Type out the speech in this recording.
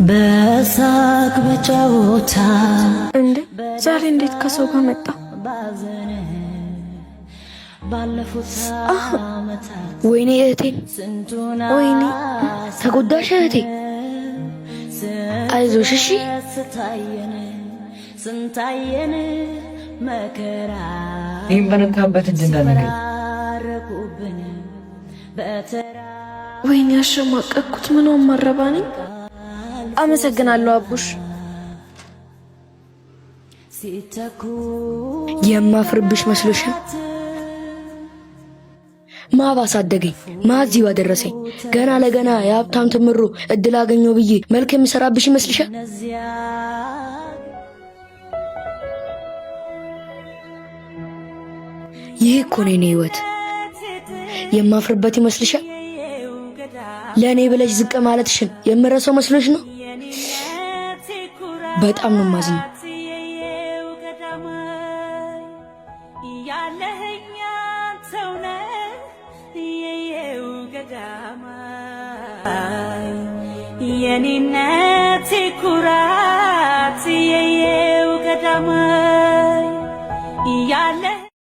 በሳቅ በጨዋታ። እንዴ፣ ዛሬ እንዴት ከሰው ጋር መጣ? ባዘን ባለፉት ዓመታት ወይኔ እህቴን፣ ስንቱን ወይኔ። ተጎዳሽ እህቴ፣ አይዞሽ እሺ። ስታየን ስንታየን መከራ ይህም በነካበት እጅ እንዳነገኝ ሲፈራረቁብን በተራ። ወይኔ ያሸማቀቅኩት፣ ምኗም ማረባ ነኝ። አመሰግናለሁ አቡሽ። ሲተኩ የማፍርብሽ መስሎሻል? ማ ባሳደገኝ፣ ማ እዚህ ባደረሰኝ። ገና ለገና የሀብታም ትምሩ እድል አገኘው ብዬ መልክ የምሰራብሽ ይመስልሻል? እነዚያ ይህ እኮ ነው የኔ ህይወት። የማፍርበት ይመስልሻል? ለእኔ ብለሽ ዝቅ ማለትሽን የምረሳው መስሎሽ ነው? በጣም ነው የማዝነው። የኔነት ኩራት።